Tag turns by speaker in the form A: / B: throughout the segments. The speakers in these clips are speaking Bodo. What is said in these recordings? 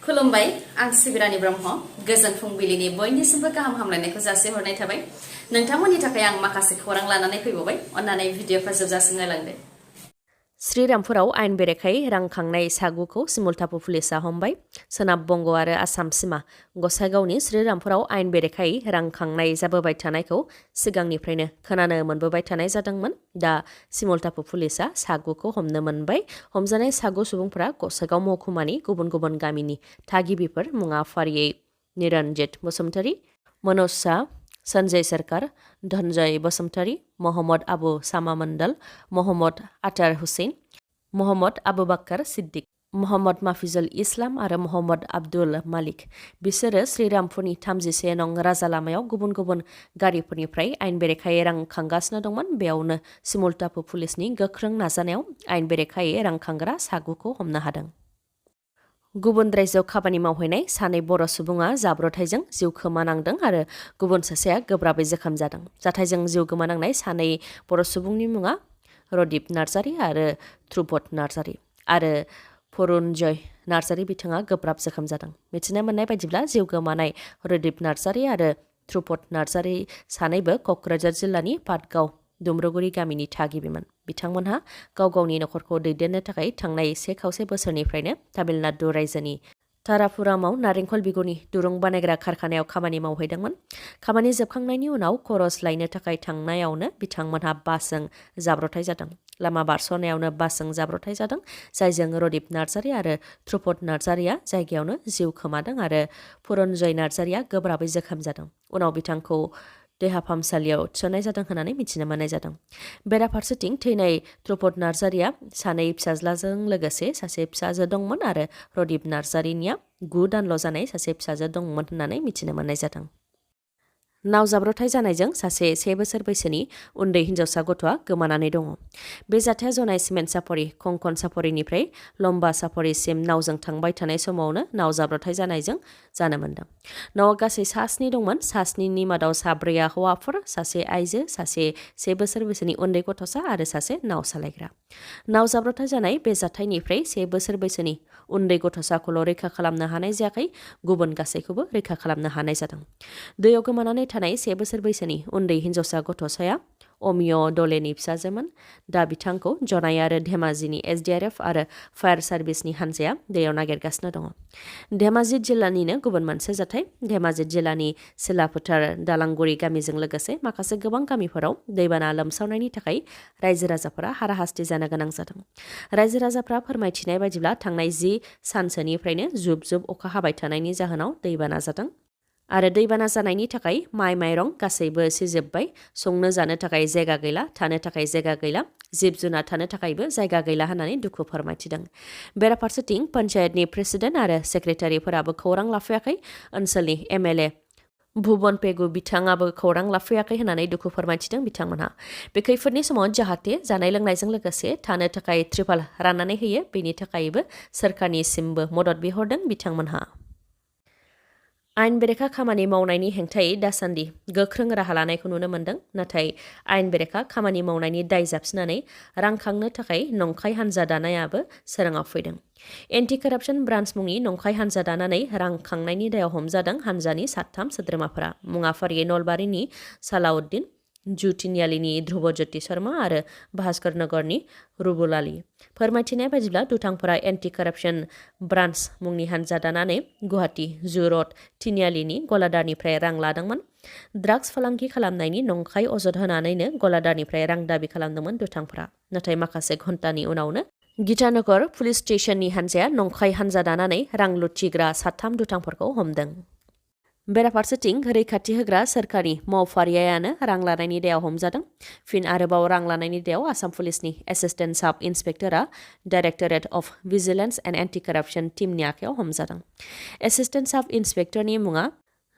A: खुलुमबाय आं सिबिरानि ब्रह्म गोजोन फुंबिलिनि बयनिसिमबो गाहाम हामलायनायखौ जासिहरनाय थाबाय नोंथांमोननि थाखाय आं माखासे खौरां लानानै फैबावबाय अन्नानै भिडिअखौ जोबजासिम नायलांदो श्रीरामपुराव आयेन बेरेखायै रां खांनाय सागुखौ सिमुलटापु पुलिसा हमबाय सोनाब बंग आरो आसाम सिमा गसाइगावनि श्रीरामपुराव आयेन बेरेखायै रां खांनाय जाबोबाय थानायखौ सिगांनिफ्रायनो खोनानो मोनबोबाय थानाय जादोंमोन दा सिमुलटापु पुलिसा सागुखौ हमनो मोनबाय हमजानाय सागु सुबुंफोरा गसाइगाव महकुमानि गुबुन गुबुन गामिनि थागिबिफोर मुङा फारियै निरन्जित बसुमतारी मनोज शाह संजय सरकार धनजय बसुमतारी मोहम्मद आबु सामा मंडल मोहम्मद आतार हुसैन मोहम्मद आबु बक्कर सिद्दिक मोहम्मद माफिजुल इस्लाम आरो मोहम्मद आब्दुल मालिक बिसोरो श्रीरामपुरनि 31 नं राजा लामायाव गुबुन गुबुन गारिफोरनिफ्राय आयेन बेरेखायै रां खांगासिनो दंमोन बेयावनो सिमुलटापु पुलिसनि गोख्रों नाजानायाव आयेन बेरेखायै रां खांग्रा सागुखौ हमनो हादों गुबुन रायजोआव खामानि मावहैनाय सानै बर' सुबुङा जाब्रथायजों जिउ खोमानांदों आरो गुबुन सासेया गोब्राबै जोखोम जादों जाथायजों जिउ गोमानांनाय सानै बर' सुबुंनि मुङा रदीप नार्जारी आरो ध्रुपद नार्जारी आरो फरुनजय नार्जारी बिथाङा गोब्राब जोखोम जादों मिथिनो मोननाय बायदिब्ला जिउ गोमानाय रदीप नार्जारी आरो ध्रुपद नार्जारी सानैबो क'क्राझार जिल्लानि पाटगाव दुम्रुगुरि गामिनि थागिबिमोन बिथांमोनहा गाव गावनि नखरखौ दैदेननो थाखाय थांनाय 1.5 बोसोरनिफ्रायनो तामिलनाडु रायजोनि तारापुरामाव नारेंखल बिगुरनि दुरुं बानायग्रा कारखानायाव खामानि मावहैदोंमोन खामानि जोबखांनायनि उनाव खरस लायनो थाखाय थांनायावनो बिथांमोनहा बासजों जाब्रथाय जादों लामा बारस'नायावनो बासजों जाब्रथाय जादों जायजों रदीप नार्जारी आरो ध्रुपद नार्जारीया जायगायावनो जिउ खोमादों आरो फुरनजय नार्जारीया गोब्राबै जोखोम जादों उनाव बिथांखौ देहा फाहामसालियाव थिसननाय जादों होननानै मिथिनो मोननाय जादों बेराफारसेथिं थैनाय ध्रुपद नार्जारीया सानै फिसाज्लाजों लोगोसे सासे फिसाजो दंमोन आरो रदीप नार्जारीनिया 9 दानल' जानाय सासे फिसाजो दंमोन होननानै मिथिनो मोननाय जादों नाव जाब्रथाय जानायजों सासे 1 बोसोर बैसोनि उन्दै हिन्जावसा गथ'आ गोमानानै दङ बे जाथाया जनाय सिमेन्ट सापरि कंकन सापरिनिफ्राय लम्बा सापरिसिम नावजों थांबाय थानाय समावनो नाव जाब्रथाय जानायजों जानो मोनदों नावआ गासै 7 दंमोन 7नि मादाव 4 हौवाफोर सासे आइजो सासे 1 बोसोर बैसोनि उन्दै गथ'सा आरो सासे नाव सालायग्रा नाव जाब्रथाय जानाय बे जाथायनिफ्राय 1 बोसोर बैसोनि उन्दै गथ'साखौल' रैखा खालामनो हानाय जायाखै गुबुन गासैखौबो रैखा खालामनो हानाय जादों दैयाव गोमानानै थानाय 1 बोसोर बैसोनि उन्दै हिन्जावसा गथ'साया अमिय दलेनि फिसाजोमोन दा बिथांखौ जनाय आरो धेमाजिनि SDRF आरो फायार सार्भिसनि हान्जाया दैयाव नागिरगासिनो दङ धेमाजि जिल्लानिनो गुबुन मोनसे जाथाय धेमाजि जिल्लानि सिलाफोथार दालांगुरि गामिजों लोगोसे माखासे गोबां गामिफोराव दैबाना लोमसावनायनि थाखाय रायजो राजाफोरा हाराहास्ति जानो गोनां जादों रायजो राजाफ्रा फोरमायथिनाय बायदिब्ला थांनाय 10 सानसोनिफ्रायनो जुब जुब अखा हाबाय थानायनि जाहोनाव दैबाना जादों आरो दैबाना जानायनि थाखाय माइ माइरं गासैबो सिजोबबाय संनो जानो थाखाय जायगा गैला थानो थाखाय जायगा गैला जिब जुनार थानो थाखायबो जायगा गैला होननानै दुखु फोरमायथिदों बेराफारसेथिं पन्चायतनि प्रेसिडेन्ट आरो सेक्रेटारिफोराबो खौरां लाफैयाखै ओनसोलनि MLA भुबन पेगु बिथाङाबो खौरां लाफैयाखै होननानै दुखु फोरमायथिदों बिथांमोनहा बे खैफोदनि समाव जाहाथे जानाय लोंनायजों लोगोसे थानो थाखाय त्रिपाल राननानै होयो बेनि थाखायबो सोरखारनिसिमबो मदद बिहरदों बिथांमोनहा आयेन बेरेखा खामानि मावनायनि हेंथायै दासान्दि गोख्रों राहा लानायखौ नुनो मोन्दों नाथाय आयेन बेरेखा खामानि मावनायनि दाय जाबसिनानै रां खांनो थाखाय नंखाय हान्जा दानायाबो सोराङाव फैदों एन्टि कारापसन ब्रान्च मुंनि नंखाय हान्जा दानानै रां खांनायनि दायाव हमजादों हान्जानि 3 सोद्रोमाफोरा मुङा फारियै नलबारिनि सालाउद्दिन जुटिनियालिनि ध्रुबज्योति शर्मा आरो भास्कर नगरनि रुबुल आली फोरमायथिनाय बायदिब्ला दुथांफोरा एन्टि कारापसन ब्रान्च मुंनि हान्जा दानानै गुवाहाटी जु रड तिनियालिनि गलादारनिफ्राय रां लादोंमोन ड्राग्स फालांगि खालामनायनि नंखाय अजद होनानैनो गलादारनिफ्राय रां दाबि खालामदोंमोन दुथांफोरा नाथाय माखासे घन्टानि उनावनो गीतानगर पुलिस स्टेशननि हान्जाया नंखाय हान्जा दानानै रां लुथिग्रा 3 दुथांफोरखौ हमदों बेराफारसेथिं रैखाथि होग्रा सोरखारि मावफारियानो रां लानायनि दायाव हमजादों फिन आरोबाव रां लानायनि दायाव आसाम पुलिसनि एसिस्टेन्ट साब इन्सपेक्टरा directorate of vigilance and anti corruption टीमनि आखायाव हमजादों एसिस्टेन्ट साब इन्सपेक्टरनि मुङा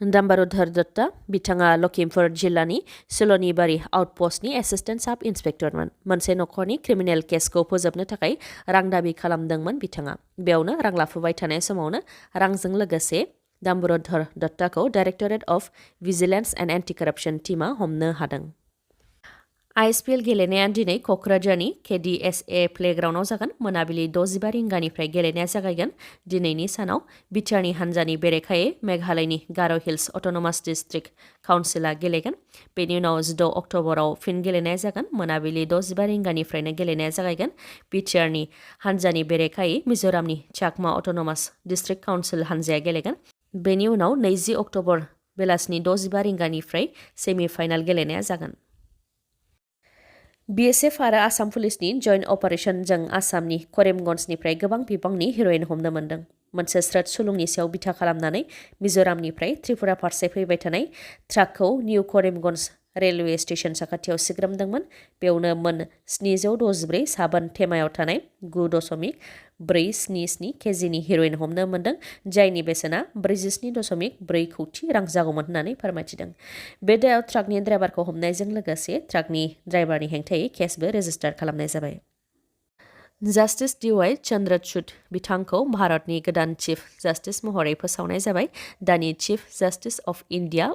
A: दाम्बारुधर दत्ता बिथाङा लखिमपुर जिल्लानि सिलनिबारि आउटपस्टनि एसिस्टेन्ट साब इन्सपेक्टरमोन मोनसे नखरनि क्रिमिनेल केसखौ फोजोबनो थाखाय रां दाबि खालामदोंमोन बिथाङा बेयावनो रां लाफुबाय थानाय समावनो रांजों लोगोसे दाम्बारुधर दत्ताखौ directorate of vigilance and anti corruption टीमा हमनो हादों ISPL गेलेनाया दिनै क'क्राझारनि KDSA प्लेग्राउन्डआव जागोन। मोनाबिलि 6:15 रिंगानिफ्राय गेलेनाया जागायगोन। दिनैनि सानाव बिटिआरनि हानजानि बेरेखायै मेघालयनि गार' हिल्स अट'नमास डिस्ट्रिक्ट काउन्सिलआ गेलेगोन। बेनि उनाव 16 अक्ट'बराव फिन गेलेनाया जागोन। मोनाबिलि 6:15 रिंगानिफ्रायनो गेलेनाया जागायगोन। बिटिआरनि हानजानि बेरेखायै मिज'रामनि चाकमा अट'नमास डिस्ट्रिक्ट काउन्सिल हानजाया गेलेगोन। बेनि उनाव 20 अक्ट'बर बेलासिनि 6:15 रिंगानिफ्राय सेमि फाइनाल गेलेनाया जागोन। BSF आरो आसाम पुलिसनि जइन्ट अपारेशनजों आसामनि करिमगन्जनिफ्राय गोबां बिबांनि हेर'इन हमनो मोन्दों। मोनसे स्रोत सुलुंनि सायाव बिथा खालामनानै मिज'रामनिफ्राय त्रिपुरा फारसे फैबाय थानाय ट्राकखौ निउ करिमगन्ज रेलवे स्टेशन साखाथियाव सिग्रोमदोंमोन। बेयावनो मोन 764 साबोन थेमायाव थानाय 9.477 केजिनि हेर'इन हमनो मोन्दों, जायनि बेसेना 47.4 कौटि रां जागौमोन होननानै फोरमायथिदों। बे दायाव ट्राकनि ड्राइभारखौ हमनायजों लोगोसे ट्राकनि ड्राइभारनि हेंथायै केसबो रेजिस्टार खालामनाय जाबाय। जास्टिस DY चन्द्रचूड बिथांखौ भारतनि गोदान चिफ जास्टिस महरै फोसावनाय जाबाय। दानि chief justice of India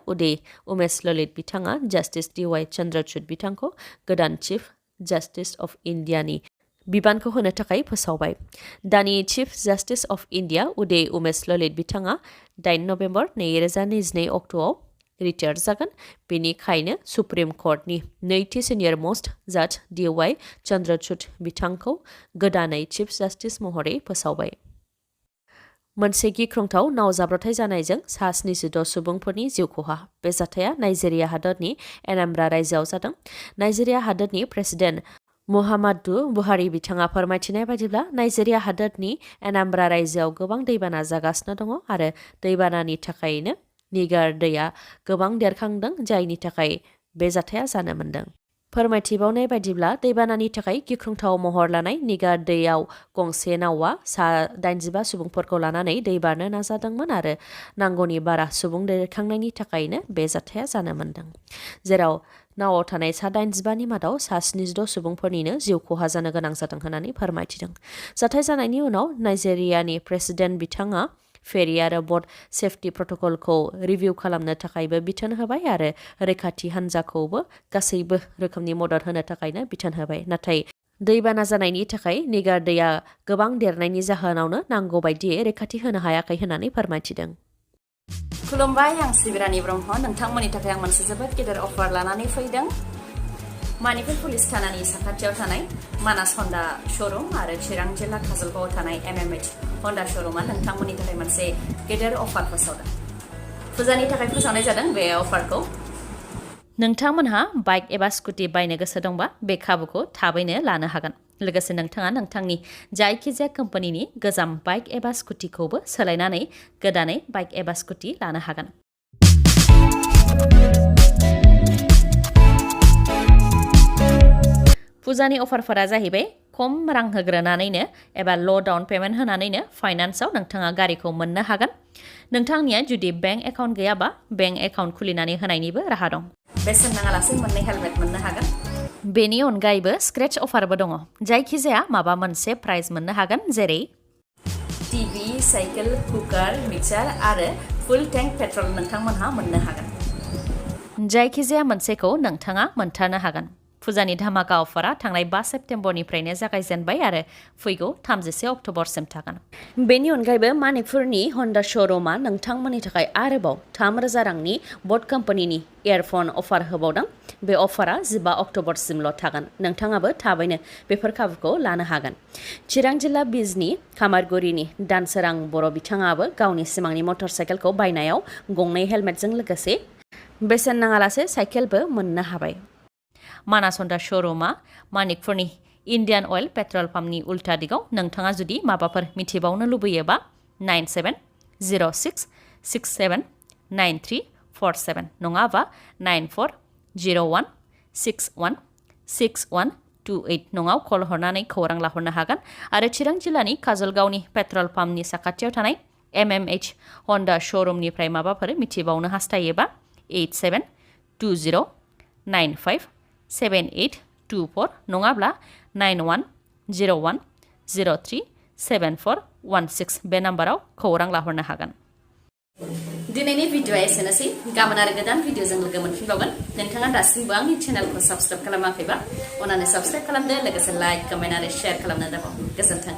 A: Umesh Lalit बिथाङा जास्टिस DY चन्द्रचूड बिथांखौ गोदान चिफ जास्टिस अफ इन्डियानि बिबानखौ होनो थाखाय फोसावबाय। दानि chief justice of India Umesh Lalit बिथाङा 8 नभेम्बर 2022 अक्ट'आव रिटायार जागोन। बेनिखायनो सुप्रिम कर्टनि नैथि सिनियर मोस्ट जाज DY चन्द्रचूड बिथांखौ गोदानै चिफ जास्टिस महरै फोसावबाय। मोनसे गिख्रंथाव नाव जाब्रबथाय जानायजों सा 76 सुबुंफोरनि जिउ खहा। बे जाथाया नाइजेरिया हादरनि एनाम्ब्रा रायजोआव जादों। नाइजेरिया हादरनि प्रेसिडेन्ट मुहाम्मादु बुहारि बिथाङा फोरमायथिनाय बायदिब्ला नाइजेरिया हादरनि एनाम्ब्रा रायजोआव गोबां दैबाना जागासिनो दङ आरो दैबानानि थाखायनो निगार दैया गोबां देरखांदों, जायनि थाखाय बे जाथाया जानो मोन्दों। फोरमायथिबावनाय बायदिब्ला दैबानानि थाखाय गिख्रंथाव महर लानाय निगार दैयाव गंसे नावआ सा 85 सुबुंफोरखौ लानानै दै बारनो नाजादोंमोन आरो नांगौनि बारा सुबुं देरखांनायनि थाखायनो बे जाथाया जानो मोन्दों। जेराव नावआव थानाय सा 85नि मादाव सा 76 सुबुंफोरनिनो जिउ खहा जानो गोनां जादों होननानै फोरमायथिदों। जाथाय जानायनि उनाव नाइजेरियानि प्रेसिडेन्ट बिथाङा फेरि आरो बट सेफटि प्रट'कलखौ रिभिउ खालामनो थाखायबो बिथोन होबाय आरो रैखाथि हान्जाखौबो गासैबो रोखोमनि मदद होनो थाखायनो बिथोन होबाय। नाथाय दैबाना जानायनि थाखाय निगार दैया गोबां देरनायनि जाहोनावनो नांगौ बायदियै रैखाथि होनो हायाखै होननानै फोरमायथिदों। खुलुमबाय, आं सिबिरानि ब्रह्म। नोंथांमोननि थाखाय आं मोनसे जोबोद गेदेर अफार लानानै फैदों। मानिपुर पुलिस थानानि साखाथियाव थानाय मानास हन्डा श'रुम आरो चिरां जिल्ला काजलगावआव थानाय MMH हन्डा श'रुमा नोंथांमोननि थाखाय मोनसे गेदेर अफार फोसावदों। फुजानि थाखाय फोसावनाय जादों बे अफारखौ। नोंथांमोनहा बाइक एबा स्कुटि बायनो गोसो दंबा बे खाबुखौ थाबैनो लानो हागोन। लोगोसे नोंथाङा नोंथांनि जायखिजाया कम्पानिनि गोजाम बाइक एबा स्कुटिखौबो सोलायनानै गोदानै बाइक एबा स्कुटि लानो हागोन। फुजानि अफारफोरा जाहैबाय खम रां होग्रोनानैनो एबा ल' डाउन पेमेन्ट होनानैनो फाइनान्सआव नोंथाङा गारिखौ मोननो हागोन। नोंथांनिया जुदि बेंक एकाउन्ट गैयाबा बेंक एकाउन्ट खुलिनानै होनायनिबो राहा दं। बेसेन नाङालासे मोननै हेलमेट मोननो हागोन। बेनि अनगायैबो स्क्रेच अफारबो दङ। जायखिजाया माबा मोनसे प्राइज मोननो हागोन, जेरै टिभि, साइकेल, कुकार, मिक्सार आरो फुल टेंक पेट्रल नोंथांमोनहा मोननो हागोन। जायखिजाया मोनसेखौ नोंथाङा मोनथारनो हागोन। फुजानि धामाका अफारा थांनाय 5 सेप्तेम्बरनिफ्रायनो जागायजेनबाय आरो फैगौ 30 अक्ट'बरसिम थागोन। बेनि अनगायैबो मानिपुरनि हन्डा श'रुमा नोंथांमोननि थाखाय आरोबाव 3000 रांनि बट कम्पानिनि इयारफन अफार होबावदों। बे अफारा 15 अक्ट'बरसिमल' थागोन। नोंथाङाबो थाबैनो बेफोर खाबुखौ लानो हागोन। चिरां जिल्ला बिजनि खामारगुरिनि दानसोरां बर' बिथाङाबो गावनि सिमांनि मटर साइकेलखौ बायनायाव गंनै हेलमेटजों लोगोसे बेसेन नाङालासे साइकेलबो मोननो हाबाय। मानास हन्डा श'रुमा मानिकपुरनि इन्डियान अइल पेट्रल पाम्पनि उल्टा दिगाव। नोंथाङा जुदि माबाफोर मिथिबावनो लुबैयोबा 9706679347 नङाबा 9401616128 नङाव कल हरनानै खौरां लाहरनो हागोन। आरो चिरां जिल्लानि काजलगावनि पेट्रल पाम्पनि साखाथियाव थानाय MMH हन्डा श'रुमनिफ्राय माबाफोर मिथिबावनो हास्थायोबा 8720957824 नङाब्ला 9101037416 बे नाम्बाराव खौरां लाहरनो हागोन। दिनैनि भिडिअआ एसेनोसै गाबोन आरो गोदान भिडिअजों लोगो मोनफिनबावगोन नोंथाङा दासिमबो आंनि चेनेलखौ साबस्क्राइब खालामाखैबा अन्नानै साबस्क्राइब खालामदो लोगोसे लाइक कमेन्ट आरो शेयार खालामनो दाबाव गोजोन्थों